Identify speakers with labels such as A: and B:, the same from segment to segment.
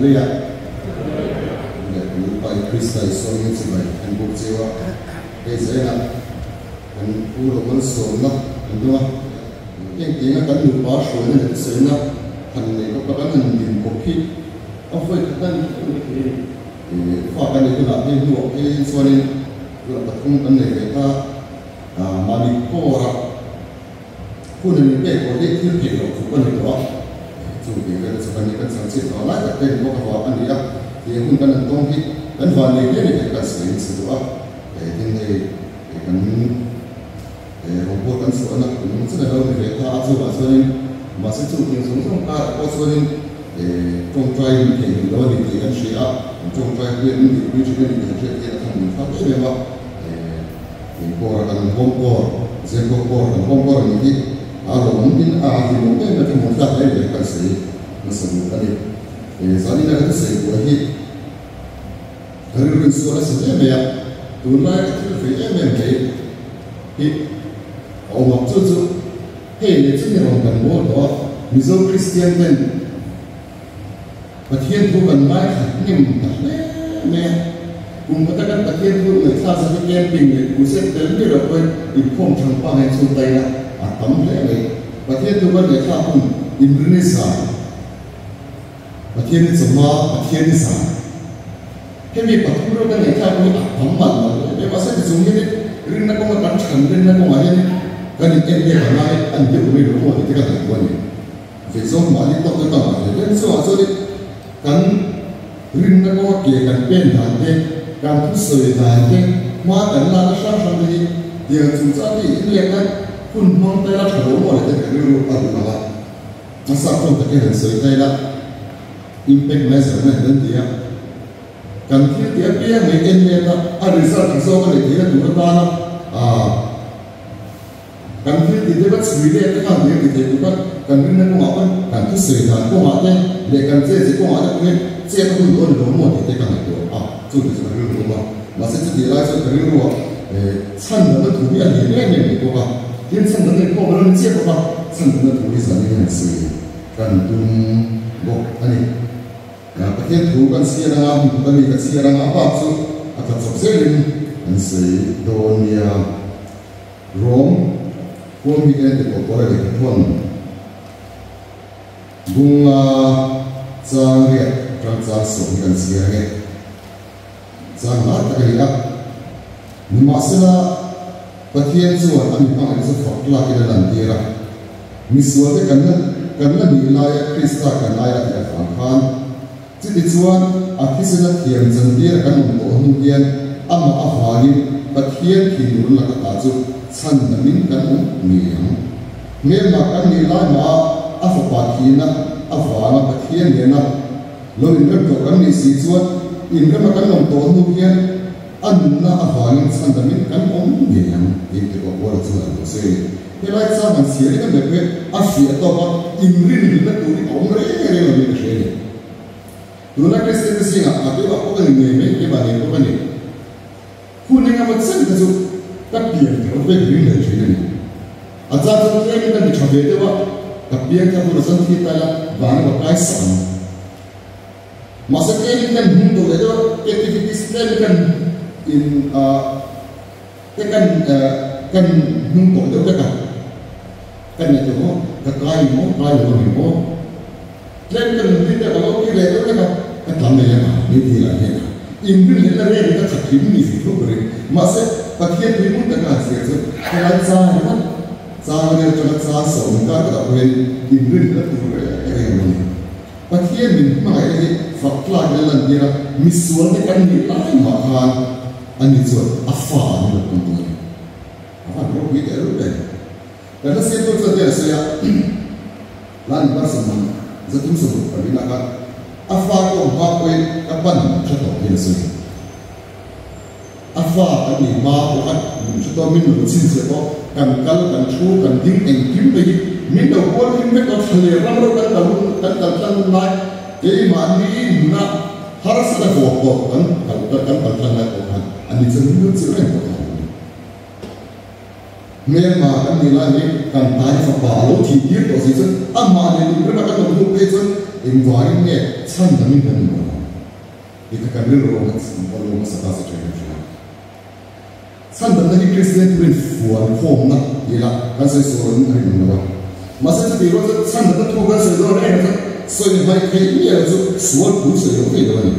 A: Leiah leh kan Lalpa i Krista Isua hmingin chibai kan buk cheu a, hei zainah kan Pu Romalsawmna kan dawng a, engtianga kan nupa hruaina leh thusawiina han nei bawk a kan han din bawk hi a vawi khat a ni hian mai thei a ni. Fa kan nei hunah hei hnuah phei chuanin tunah pathum kan nei ve ta a, mahni kawrah Hun an inpek pawh hi thil theih loh tluk a ni tawh a, chu tih vel chu kan ni kan chang chiah tawh lai tak te ni bawk avang a ni a, tiang hun kan han tawng hi kan van nei hle ni tih kan sawi nasa duh a, tin hei kan rawngbawl kan chhuahna kum chen a lo ni ve ta a, chuvah chuanin mahse chu tiang zawng zawng karah pawh chuanin tawngtai min theih duh lo a ni tih kan hria a, kan tawngtai hian min tihpui thin a ni tih kan hriat hian a thamui thlak em em a. Eng kawr a kan hawm kawr, Zirkawk kawr kan hawm kawr a nih hi a lawmawm in a hlimawm em em a hmuh tlak em em kan sawi nasa duh a ni. Zanin a ka thusawi buai hi ka rilru in sual a si hle mai a, tunlai ka thil vei em em mai hi a awm ang chu chu hei leh chu ni rawn kan bawl tawh a, Mizo Kristian ten Pathian thu kan ngaithla hnem ta hle mai a, kum khata kan Pathian thu ngaihthlak zat hi camping leh crusade tel miah loh pawhin inkhawm thang pa ngai chhung ta ila a tam hle mai. Pathian thu kan ngaihthlak hun inrini zan, Pathian ni chawhma, Pathian ni zan. Hemi pathum reuh kan ngaihthlak pawh hi a tam malh lo hle mai. Mahse tichung hianin rinna kawnga kan than rinna kawngah hianin kan in en leh ang a, a ni deuh mai lo maw tih te ka ngaihtuah a ni. Veizawng mahni tawk te tam ah hle hle chungah chuanin kan rinna kawnga ke kan pen dan te, kan thusawi dan te, hma kan lakna hrang hrang te hi tiang chungchang te in leh khan hun hmang ta ila tha lo maw leh te kan rilru a duh ang a. Hmasa phone takin han sawi ta ila impact measurement an ti a, kan thil tih apiang mai en let a, a result tha zawk a neih theihna tur atana aah. Kan thil tih te va chhui leh te khan nih a ti thei tuk a, kan rinna kawngah pawn kan thusawi dan kawngah te leh kan che che kawngah te pawhin chet a hun dawn lo maw tih te ka ngaihtuah a, chu ti chu ka rilru awm a. Mahse chutih lai chuan ka rilruah chhan danna thu hi a lian em em mai bawk a, tin chhan danna hi khawm a lo ni chiah bawk a, chhan danna thu hi zanin hian sawi kan tum bawk a ni. Pathian thu kan chhiar anga hmun khat a mi ka chhiar anga a bak chu a tla chawp zelin an sawi dawn nia. Rom huam hi eng ti pawh pawh a lehkha thawn bunga chang riat atang chang sawm hi kan chhiar ange. Chang lar tak a ni a. Nimahsela, Pathian chuan a mi hmangaih chu fak tlakin a lantir a. Misualte kan la kan la nih laia Krista kan ai a tih avang khan, Chutichuan, a thisena thiam chantir kan awm tawh hnu hian amah avangin Pathian thinurna laka ta chu chhan damin kan awm ngei ang. Hmelma kan nih lai mah a, a fapa thihna avanga Pathian nena lo inrem tawh kan nih si chuan inrema kan awm tawh hnu hian a nunna avangin chhan damin kan awm ngei ang tih te pawh Paula chuan a lo sawi a ni. Helai chang han chhiar in a mep hi a hriah tawp a, inrinhlihna tur hi a awm reng reng lovin ka hria a ni. Tuna Kristian te zingah a keimah pawh ka ni ngei mai, keimah ngei pawh ka ni. Hun engemaw chen kha chu ka pian thar vek ring leh thin a ni. A chang chuan tlemin ka ni tha ve deuh a, ka pian thar hunah chuan thi ta ila van emaw kai sak ang. Mahse tlemin kan hmung tawh leh deuh a, activities tlemin kan in ah. Te kan kan hnung tawh deuh vek a, ka ngaihtuah maw, ka kai maw, kai lo ang maw, tlem ka nunpui te ka lo ti leh deuh vek a, ka tlam leh leh a, min ti lah hian a, inrinhlelhna reng in ka khat hlim ni zui thuk ring, mahse Pathian tui hmun taka han chhiar chu helai chang ringawt, chang rel atanga chang sawm inkar takah pawh hian inrinhlelhna tur reng reng a lo ni. Pathian min hmangaihna hi fak tlak in a lantir a, misual te kan nih lai mah khan, Ani chuan a fa an lo tum dawn a ni. A van ropui teh reuh em. Kan hla siamtu chuan tiang a sawi a, Hla number sawmhnih zathum sawmruk palina khan a fa ka awm hma pawhin ka pan min hre tawh hian a sawi. A fa kan nih hma pawh khan min hre tawh, min lo chhinchhiah tawh, kan kal, kan thu, kan ding engkim mai hi min lo kual hlim vek tawh, thlaler ram reuh kan kal hun, kan kal tlang hun lai keimahni nuna Harsat a vawk tawh kan kal kan kal tlang lai pawh khan a ni chuan min lo chilh reng tawh kha a ni. Hmelma kan nih lai hi kan tai fapa a lo thih tir tawh si chuan amah leh tum rema kan awm hnu phei chuan Engvangin nge chhandamin kan inawm ang tih kha kan rilru a lo hmasa ta sa thin kan hria. Chhandamna hi Kristian thurin fuan khawmna ti ila kan sawi sual in a rinawm lo a. Mahse chutih rual chuan chhandamna thu kan sawi dawn reng chuan sawi hmaih theih miah lo chu sual thu sawi loh theih lo a ni.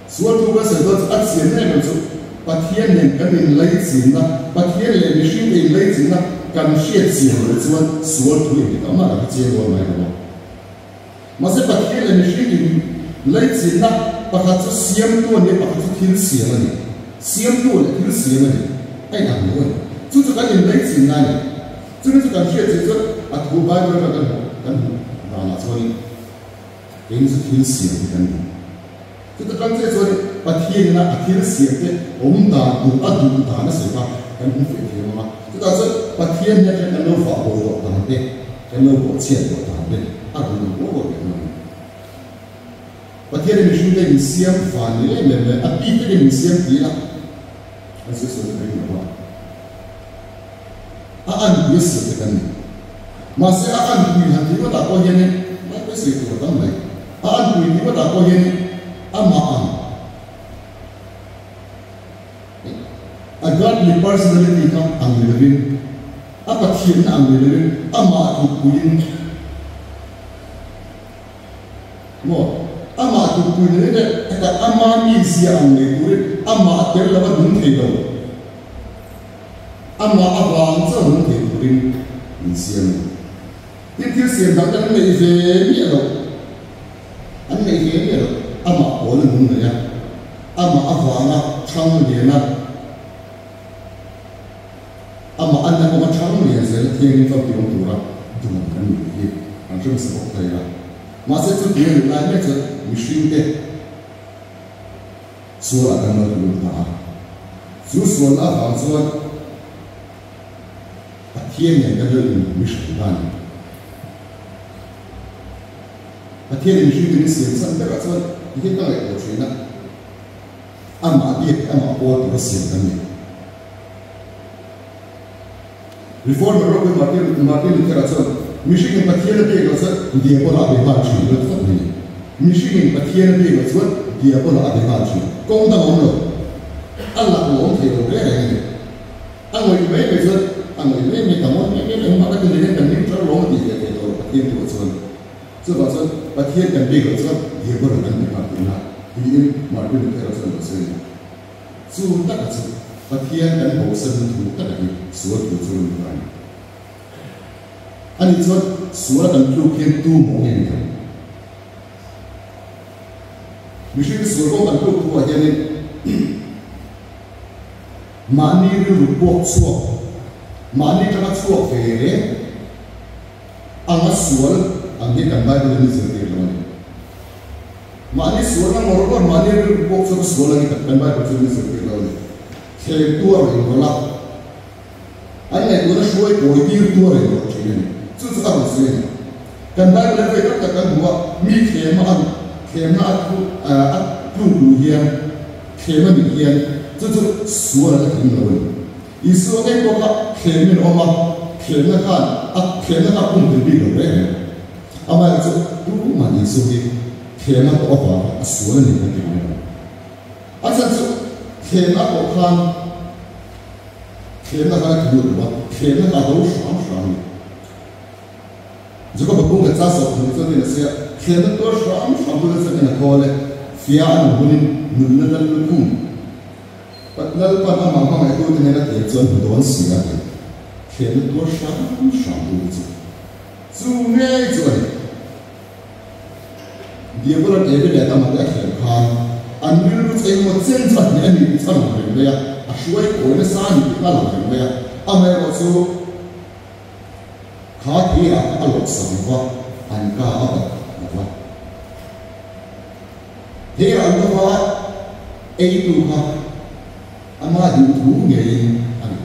A: Sual thu kan sawi dawn chu a chian em em chu Pathian nen kan inlaichinna, Pathian leh mihringte inlaichinna kan hriat chian loh chuan sual thu engtikah mah kan hre chiang dawn ngai lo a. Mahse Pathian leh mihring inlaichinna pakhat chu siamtu a ni a, pakhat chu thil siam a ni. Siamtu leh thil siam a ni. A inang lo a ni. Chu chu kan inlaichinna a ni. Chumi chu kan hriat chian chuan a thu Bible atanga kan hmuh kan hmuh danah chuanin Keini chu thil siam te kan ni. Chuta tang chiah chuan Pathian ina a thil siam te awm dan tur a duh dan a sawi kha kan hmu feh thiam ang a. Chutah chuan Pathian hian atang kan lo vah bo tawh dan te, kan lo bawh chhiat tawh dan te a rawn lang kuau kuau leh dawn a ni. Pathian in mihring te min siam van ni em em leh a bik takin min siam ti ila kan sawi sawi ka ring lo a. A anpui a siam te kan ni. Mahse a anpui han tih ngawtah pawh hianin lai pawisei tur a tam mai. A anpui tih ngawtah pawh hianin amah ang a godly personality kha ang ni lovin, a Pathianna ang ni lovin amah tlukpuiin maw amah tlukpui ni lovin heta ama mizia ang nei turin amah tel lova nung thei lo. Amah avang chuan nung thei turin min siam a ni. Tin, thil siam dang te an neih ve miah loh, an neih ve miah loh, amah pawl a nung nei a, amah avanga thang lian a, amah anna kawnga thang lian zel a thiangin famkim awm tura duan kan ni tih hi kan hre hmasa bawk thei a. Mahse, chutiang a nih lai mek chuan mihringte, Sualah kan lo lut ta a. Chu sualna avang chuan Pathian nen kan lo in mi hran ta a ni. Pathian in mihring te min siam chhan berah chuan tihian ka ngaihtuah thin a, amah biak leh amah pawl tura siam kan ni. Reformer ropui Martin Martin Luther-a chuan, Mihringin Pathian a biak loh chuan Diabola a be nghal thin lo tlat mai ni. Mihringin Pathian a biak loh chuan Diabola a be nghal thin. Kawng dang a awm lo. A lak lawm thei lo reng reng a ni. A ngawih mai mai chuan a ngawih mai mai ka ngawi mai mai engmah ka ti nei hian kan neutral lawm a tih ve thei tawh lo Pathian thuah chuan. Chuvang chuan Pathian kan biak loh chuan Diabola kan be nghal tihna tiin Martin Luther-a chuan a lo sawi a ni. Chu taka chu Pathian kan bosan na thu taka hi sual thu chu a ni ta a ni. Ani chuan sual kan tluk hian tu maw nge ni ang? Mihring sual kawng kan tluk thu ah hianin mahni rilru puak chhuak, mahni tanga chhuak ve reng anga sual ang hi kan Bible in a zirtir lo a ni. Mahni sualna ngawr ngawr, mahni rilru pawh chuan sual a ni tak kan Bible chu min zirtir lo a ni. Thleng tuar reng rawlh a, an ngaihtuahna hruai kawi tir tuar reng rawlh thin a ni. Chu chu a rawn sawi a ni. Kan Bible a vei tak tak kan hmu a, mi thlema a thlemna a thu a tluk luh hian, thlem a nih hian chu chu sual a la tling lo a ni. Isua ngei pawh kha thlemin a awm a, thlemna khan a thlemna kha a pumpelh bik lo reng reng. Amaherawhchu chu tumah Isua hi thlemna tawh avang khan a sual a ni kan ti ngai lo. A chhan chu thlemna tawh khan thlemna khan a ti lut lo a, thlemna kha a do hram hram a ni. Jakob-a kung leh cha sawh thung chuan in a sawi a, thlemna tuar hram hram tu te chuan en a thawl e, fia a nun hunin nunna lal lukhum. Lalpan amah hmangaihtu te nen a tir chuan hmu dawn si a ti. Thlemna tuar hram hram tu te chu. Chu ngei chu a ni. Diabola Evi leh Adama te a thlem khan an rilru chu engemaw chen chu a hneh a ni tih chu a lang reng mai a, a hruai kawi nasa a ni tih kha a lang reng mai a. Amaherawhchu kha theiah kha a lawhsak lo va, an ka a bat lo va. Theiah an lova eitu kha Ama duh thu ngeiin a ni.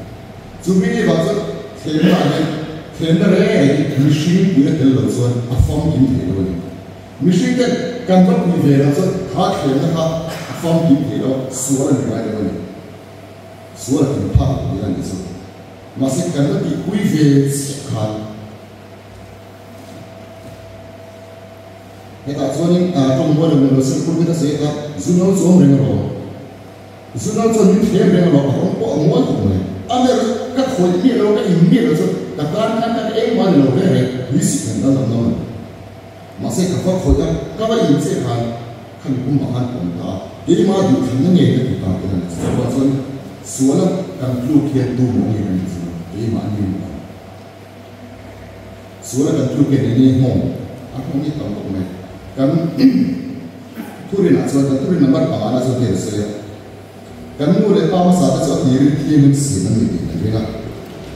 A: Chu mi ni vang chuan thlemna ah hian thlemna reng reng hi mihring pui a tel lo chuan a famkim thei lo a ni. Mihring ten kan va pui ve lo chuan kha thlemna kha a famkim thei lo, sual a ni ngai lo a ni. Sual a tling phak lo tih a nih chu. Mahse kan va tihpui ve chiah khan. Hetah chuanin tawng mual lo ni lo se pulpit a sawi a, zu no chu awm reng alawm. Zu no chuan min thlem reng alawm, a rawng pawh a mual khawp mai. A ber chu ka khawih miah lo, ka in miah lo chu ka tan khan ka engmah ni lo reng reng, tui sik han dal lam lam a ni. Mahse ka va khawih a, ka va in chiah khan khami pumah khan ka awm ta a, keimah duhthlanna ngei ka ti ta tih a ni. Chuvang chuan suala kan tluk hian tu mawh nge kan ti chu keimah ni mawh ang. Suala kan tluk hian eng nge nghawng a nghawng hi tam khawp mai. Kan thurinah chuan kan thurin number pangana chuan hei a sawi a, Kan nu leh pa hmasa te chu a tirin thiangin siam an ni tih kan ring a.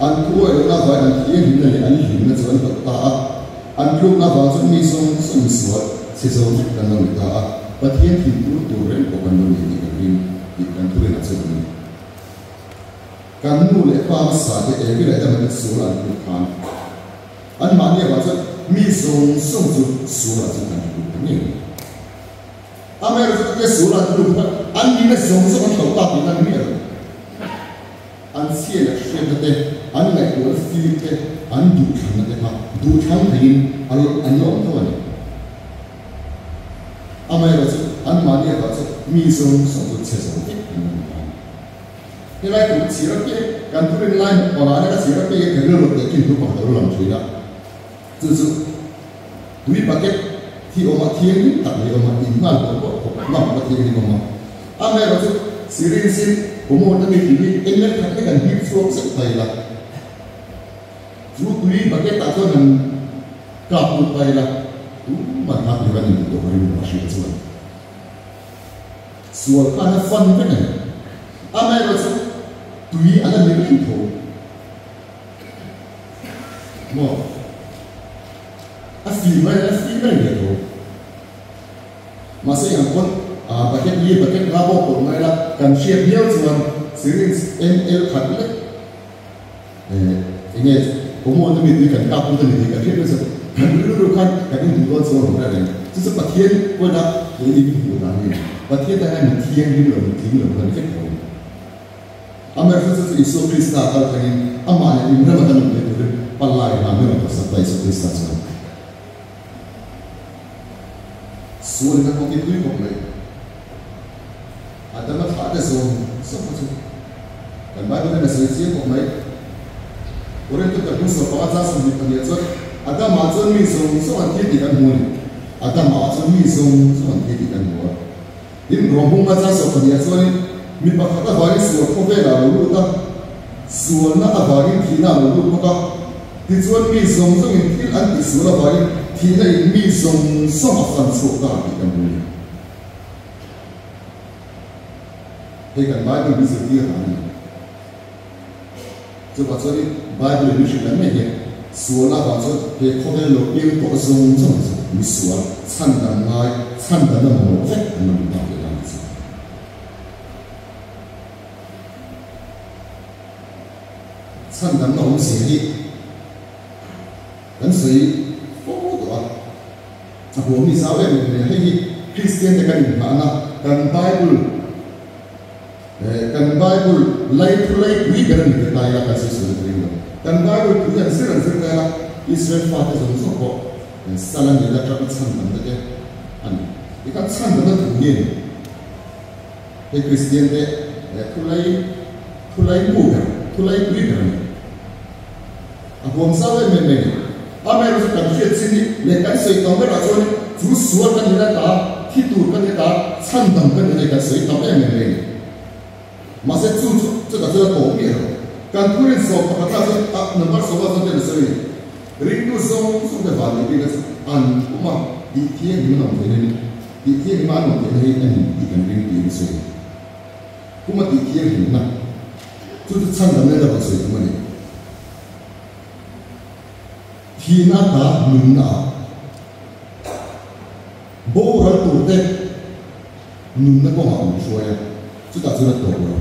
A: An thu awih lohna avangin an thianghlimna leh an hlimna chu an hlawh ta a. An tlukna avang chuan mi zawng zawng misual chhe zo vek kan lo ni ta a, Pathian thintur tur reng pawh kan lo ni tih kan ring tih kan thurinah chuan a ni. Kan nu leh pa hmasa te Evi leh Adama te sual an tluk khan anmahni avang chuan mi zawng zawng chu sualah chuan kan tluk ta ngei mai. Amaherawhchu chutia sual an tluk kha an nihna zawng zawng an hloh ta tihna ni miah lo. An chhia leh hriatna te, an ngaihtuahna fir te, an duhthlanna te kha duhthlang theiin an la awm tho a ni. Amaherawhchu anmahni avang chuan mi zawng zawng chu chhe zo vek an la ni ta a ni. Helai tur ka chhir apiang, kan thurin lai panga ka chhir apiang ka rilru teh khin thu pakhat a lo lang thin a. Chu chu tui bucket thi awm a, thianghlim tak mai awm a, in nghal bawrh bawrh khawp ngam a thianghlim awm a. Amaherawh chu syringe in commode a mi tih hi engmel khat hlek an hip chhuak zeuh ta ila, chu tui bucket ah chuan han kap lut ta ila, tuman kha tui kan in duh tawh ka ring lo a hria chuan sual khan a fan vek a ni. Amaherawh chu tui a la ni reng tho. Maw? A fim mai, a fim reng ve tho. Mahse eng pawn ah bucket li bucket nga pawh pawlh mai la, kan hriat viau chuan syringe ml khat lek eh enge commode ami tui kan kap lut a ni tih kan hriat mai chuan kan rilru khan kan induh dawn chuan a rawn reng. Chu chu Pathian pawina keini min hmuh dan a ni. Pathian tan hian mi thianghlim lo, mi tling lo kan ni vek tho a ni. Amaherawhchu chu Isua Krista kal thlengin amah leh inrema kan awm theih turin palai hna min rawn thawksak ta Isua Krista chuan sualin a kawng hi tui khawp mai. Adama thlah te zawng zawng kha chu kan Bible hian a sawi chiang khawp mai. Korinth kan hung sawm panga chang 22 chuan Adama chuan mi zawng zawng an thi tih kan hmu a ni. Adama chuan mi zawng zawng an thi tih kan hmu a. Tin, Ruahmung a chang 12 chuanin mi pakhat avangin sual khawvelah a lo lut a, sualna avangin thihna a lo lut bawk a. Tichuan, mi zawng zawngin thil an tih sual avangin thihna in mi zawng zawng a fan chhuak ta tih kan hmu a ni. Hei kan Bible min zirtir dan a ni. Chuvah chuanin Bible in min hrilh dan mai hian sualna avang chuan he khawvel lo piang tawh zawng zawng hi chu mi sual chhan dam ngai, chhan damna mamawh vek an lo ni ta tih a lang chu. Chhan damna awmzia hi kan sawi fo tawh a, a huam mi zau em em mai a, hei hi Kristian te kan inghahna kan Bible, Kan Bible lai thu lai pui ber a ni ti ta ila kan sawi sawi ka ring lo. Kan Bible thu hian zir an zir ta ila Israel fate zawng zawng pawh sal a nih la tang chhan damna te a ni. Tikhan chhan damna thu hi a ni. Hei Kristian te thu lai thu lai mu ber thu lai pui ber a ni. A huam zau em em mai a ni. Amaherawhchu kan hriat chin hi leh kan sawi tam berah chuan chu sual kan ni ta, thi tur kan ni ta, chhandam kan ni kan sawi tam em em mai a ni. Mahse chu chu chutah chuan a tawp miah lo. Kan thurin sawm pakhat lah chuan a number sawmah chuan te an sawi a ni. Ringtu zawng zawng te van leh bikna chu an pum a, tih thianghlim an awm theihna hi tih thianghlim a an awm theihna hi a ni tih kan ring tiin a sawi a ni. Pum a tih thianghlimna chu chu chhandamna in a rawn sawi tum a ni. Thihna ta nunna ah boral turte nunna kawngah min hruai a, chutah chuan a tawp lo.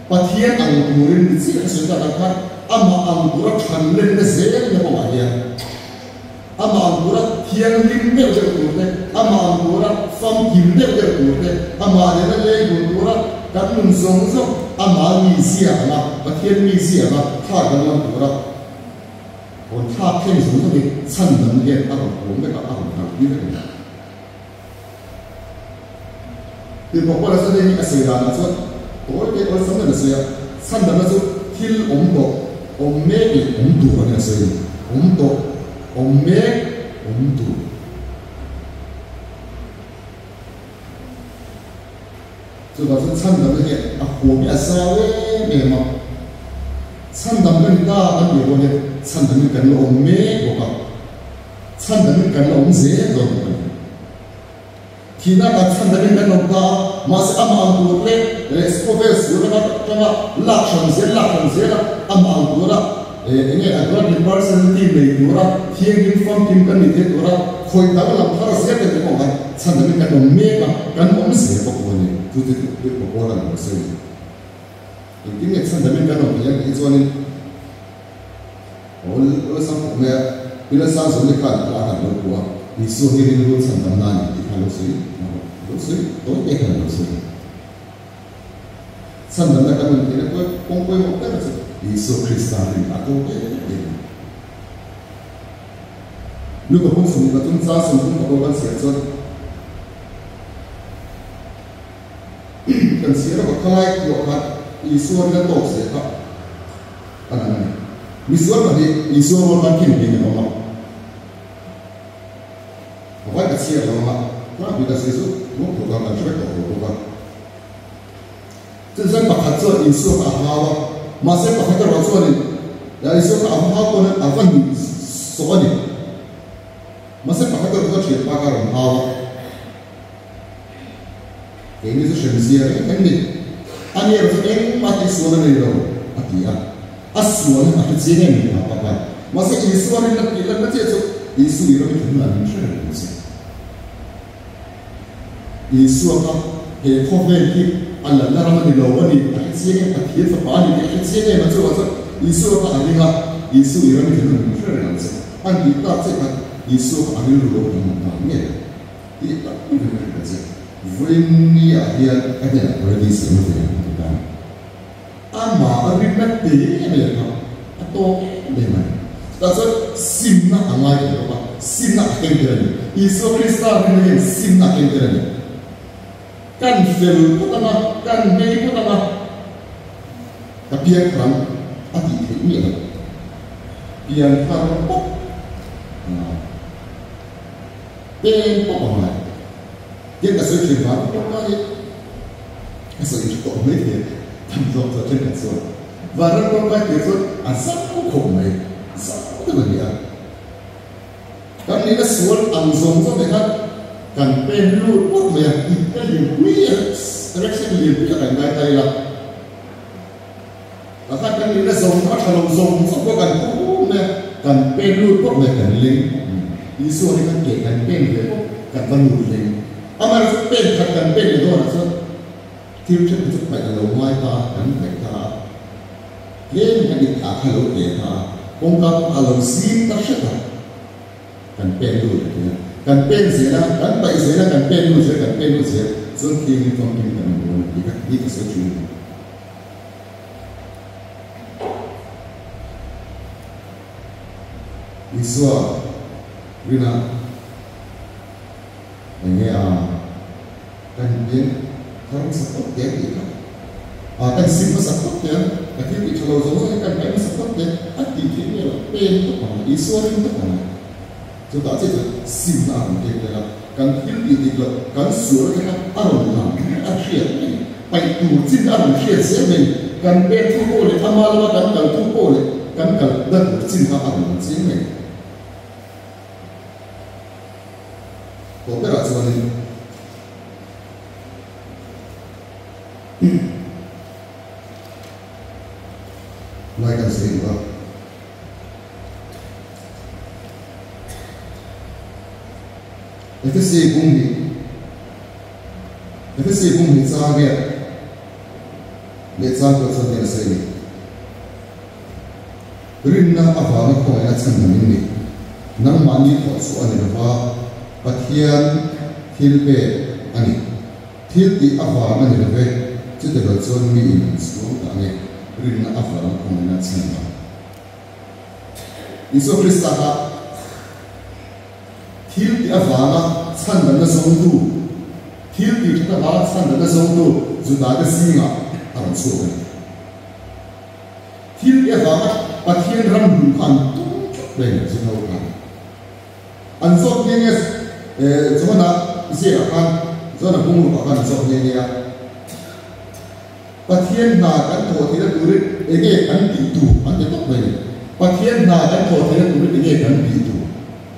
A: Pathian ang turin mi chiah ka sawi tak ang khan amah ang tura thanlenna zelna kawngah hian amah ang tura thianghlim deuh deuh turte, amah ang tura famkim deuh deuh turte, amah nena leng dun tura kan nun zawng zawng amah mizia anga Pathian mizia anga thlak danglam tura rawn thlak thleng zawng zawngin chhan dang hian a rawn awm vek a, a rawn kalpui vek a ni. Tirhkoh Paula chuan hei hi a sawi danah chuan tawi te awlsam deuhin a sawi a, chhandamna chu thil awm tawh, awm mek leh awm tur angin a sawi a ni. Awm tawh, awm mek, awm tur. Chuvang chuan chhandamna hi a huam hi a zau em em a, chhandam ka ni ta kan tih rual hian chhandamin kan la awm mek bawk a, chhandamin kan la awm zel dawn bawk a ni. Thihna kan chhandamin kan awm ta a, mahse amah ang tur leh leh khawvel sual laka atanga lak hran zel lak hran zel a, amah ang tura eng nge a godly personality nei tura thianghlim famkim kan nih theih tura khawi danglam thar zel te pawh khan chhandamin kan awm mek a, kan awm zel bawk a ni. Chu chu Paul-a lo sawi a ni. Engtin nge chhandamin kan awm theih ang tih hi chuanin Awlsam khawp mai a, Pilat Sangzawm te khan hla khan lo phuah a, Isua hi rilru chhandamna a ni tih kha lo sawi lo sawi tawi te khan a lo sawi. Chhandamna kan rawn theihna kawng pawimawh ber chu Isua Krista rin a to em em a. Luka bung 23 chang 34 kan chhiar chuan kan chhiar a khalai thuah khan Isua rin a tawk zia kha a lang a ni. Misual pahnih Isua rual khan khin pin an awm a. A vai ka chhiar lo ang a, tlangpui ka sawi chu ruak tur khan kan hre vek tawh tur bawk a. Chutichuan pakhat chuan Isua kha a hau a, mahse pakhat erawh chuanin Isua kha a va hau pawn a va nuih sawh a ni. Mahse pakhat erawh chuan thianpa kha a rawn hau a. Keini chu hremzia reng reng ni. Ani erawh chu engmah tihsual a nei lo, a ti a. A sual a hre chiang em ni pa khan. Mahse Isua rinna tih lanna chiah chu Isu i ram i thlen hunah min hre reng ang che. Isua kha he khawvel hi a lalna ram a ni lo a ni, a hre chiang em, Pathian fapa a ni tih a hre chiang em a, chuvang chuan Isua kha a ring a, Isu i ram i thlen hunah min hre reng ang che. A ni tih tak chiah khan Isua kha a rilru lo dang ang ta ngei a. Tih tak tak in ka hria che. Vawiin ni ah hian ka hnenah paradise a awm ve ang ti ta. Amah a rinna te em em kha a tawk em em a ni. Chutah chuan simna a ngai thei bawk a, simna a keng tel a ni. Isua Krista rinna hian simna a keng tel a ni. Kan fel phawt ang a, kan hmei phawt ang a, ka piang thar ang a tih theih miah lo. Piang thar pawp a ngai. Peng pawp a ngai. Tiang ka sawi thin vang pawh ka hi ka sawi tha tawh mai thei a, tam zawk chuan thenkhat chuan vanram tawngtai tir chuan a zau khawp mai, zau deuh a ni a. Kan nihna sual ang zawng zawng te khan kan pen lut pawp mai a, ipna lianpui a, reaction lianpui a kan ngai ta ila. Pakhat kan nihna zawng a tha lo zawng zawng pawh kan pum mai a, kan pen lut pawp mai, kan leng pawp mai. Isua hi kan ke kan pen ve pawp, kan va lut leng. Amaherawhchu pen khat kan pen leh dawnah chuan thil thenkhat chu paih a lo ngai ta a, kan paih ta a. Tlem kan inthah kha a lo tle ta a, kawngka pawh a lo zim ta hret a, kan pen lut a ti a. Kan pen zel a, kan paih zel a, kan pen lut zel, kan pen lut zel chuan thiangin famkim kan awm dawn a ti kha hi ka sawi thin a ni. Isua rina eng nge a kan pian thar hmasa phawt te tih kha a kan sim hmasa phawt te a, ka thil tih tha lo zawng zawng hi kan paih hmasa phawt te a tih theih nge loh pen tawp ang a, Isua rin tawp ang a, chutah chiah chuan simna a rawn keng tel a, kan thil tih dik loh kan sual te kha a rawn lang a hriat mai. Paih tur chin a rawn hriat zel mai. Kan pek thu pawh leh ama lama kan kal thu pawh leh kan kal na tur chin kha a rawn lang chiang mai. Tawh berah chuanin lai kan sawi duh a. Efese bung nih. Efese bung hi chang riat leh chang pawh chuan hian a sawi a ni. Rinna avanga khawngaihna chhan dang in ni. Nangmahni thawh chhuah a ni lova, Pathian thil pek a ni. Thil tih avang a ni love, chute lo chuan mi in an chhuang ta ange. Rinna avanga khawngaihna chhan dang. Isua Krista kha. Thil tih avanga chhandamna zawngtu, Thil tih that avanga chhandamna zawngtu Judate zingah a rawn chhuak a ni. Thil tih avanga Pathian ram hmuh kha an tum tlat mai a ni, Juda ho khan. An zawt nghe nghe Johana ziakah khan, Johana bungrukah khan an zawt nghe nghe a. Pathian hna kan thawh theihna turin enge kan tih tur an ti tawp mai a ni. Pathian hna kan thawh theihna turin enge kan tih tur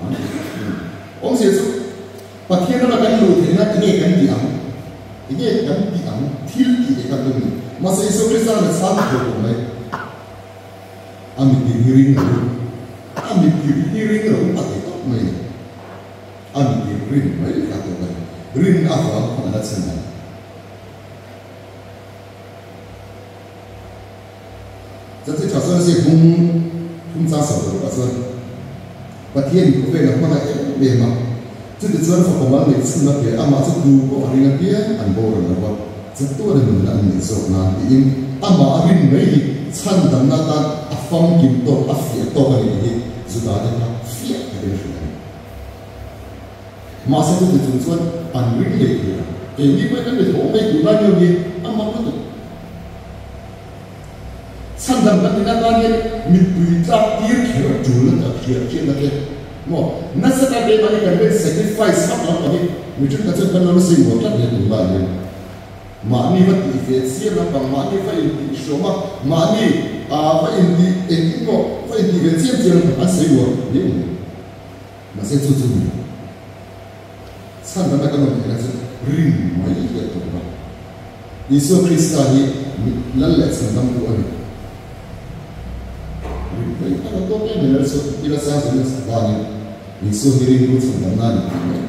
A: an ti tawp mai a ni. Awmzia chu Pathian rama kan luh theihna enge kan tih ang? Enge kan tih ang? Thil tih leh kan tum a ni. Mahse Isua Krista nen chhang thaw tawh mai. A mitir hi ring lo u. A mitir hi ring lo u a ti tawp mai a ni. A mitir rin mai kha tawp a ni. Rin avang khan a la chhan ang. Chanchin tha chuan zia bung thum chang sawm paruk ah chuan Pathian in khawvel a hmangaih em em a, chuti chuan fapa mal neih chhun a pe amah chu tu pawh a ring apiang an boral lo va, chatuan a nunna an neih zawk nan tiin amah a rin mai hi chhandamna atan a famkim tawk a fiah tawk a ni tih hi Juda te kha fiah takin a hrilh a ni. Mahse chuti chung chuan an ring leh thei a, keini pawhin kan mi tho mai tur lai miau hi a mak lutuk. Chhandam kan tina tan hian mittui tlak tir kher tul na tak hriat hriatna te maw nasa ta keimah hi kan rin sacrifice vak lam pawh hi mi thenkhat chuan kan lo nasa i uar tlat hle tunlai hian mahni va tih ve chiam lampang mahni va intih hrawm a mahni ah va intih engtin maw va intih ve chiam chiam lampang an sawi uar hle mai. Mahse chu chu ni chhandamna kan awm theihna chu rin mai hi a tawp a. Isua Krista hi Lal leh chhandamtu a ni. Rin mai a lo tawp em em chu ila sang zawhna vangin Isua hi rinru chhandamna a ni tih mai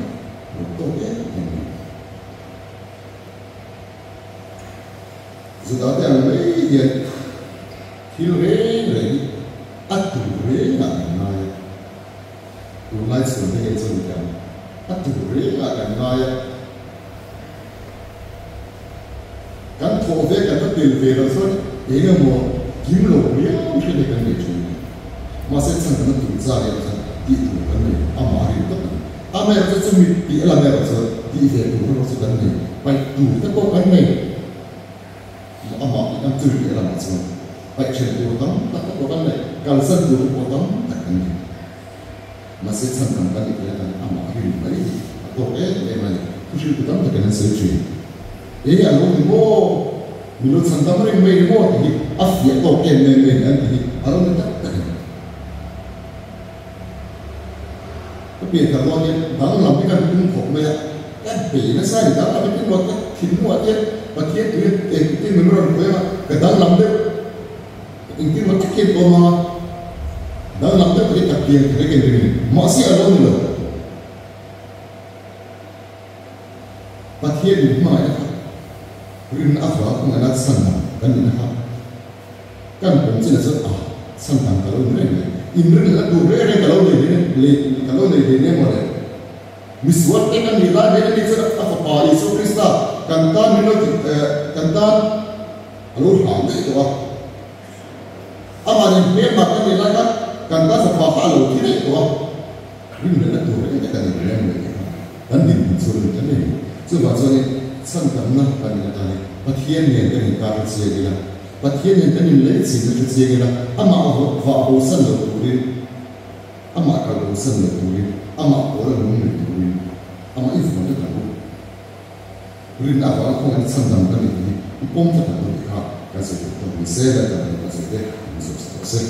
A: a lo tawp em em a ni. Judate ang mai hian thil reng reng hi a tur rengah kan ngai a. Tunlai chhun te hian chuan kan a tur rengah kan ngai a, kan thawh ve kan va tel ve loh chuan eng emaw kim lo riau hriat hi kan nei thin a ni. Mahse chhan kan a tur chak erawh chuan tih tur kan nei amah a rin tawp a ni. Amaherawh chu chumi tih a lam erawh chuan tih ve tur erawh chu kan nei, paih tur te pawh kan nei. Amah tih ang chumi tih a lamah chuan paih then tur tam tak te pawh kan nei, kalsan tur te pawh tam tak kan nei. Mahse chhan tam kan nih theih atan amah a rin mai hi a tawk em em a ni. Thuhriltu tam takin an sawi thin. Enge a lo ni maw? Mi lo chhan tam reng mai ni maw tih hi a fiah tawk em em em an tih hi a lo ni tak tak a ni. Ka pian thar dawn hian danglam hi kan tum khawp mai a, ka bei nasa a ni. Danglam hi tin ruat ka thinlungah te Pathian tuiin engtin min rawn pui anga ka danglam deuh. Engtin maw tak hian awm a, danglam deuh takin ka pian thei ka inring a ni. Mahse a lo ni lo. Pathian min hmangaihna kha rinna avanga hmangaihna chhandam kan nihna kha kan pawm chin ah chuan ah chhandam ka lo ni reng mai. Inrinna tur reng reng ka lo nei hle ka lo nei hle emaw le. Misual te kan nih lai hian ani chuan a fapa Isua Krista kan tan min lo ti kan tan A lo hlau daih tawh a. Amah nen hmelma kan nih lai khan kan ta fapa kha a lo thi daih tawh a. Rinhlelhna tur reng te kan inrem leh tih kha kan dinhmun chu rin kan nei. Chuvang chuanin chhantamna kan nih atanin Pathian nen kan inkar hre chiang ila, Pathian nen kan inlei chinna hre chiang ila, amah vah bosan lo turin, amah kal bosan lo turin, amah pawl a nung lui turin, amah i vuan tlat ang u. Rinna avanga khawngaihna chhandam kan nih hi i pawm tlat ang u tih kha kan sawi theih tawk ni se, Lalpan kan sawi te min zawh sa tawh se.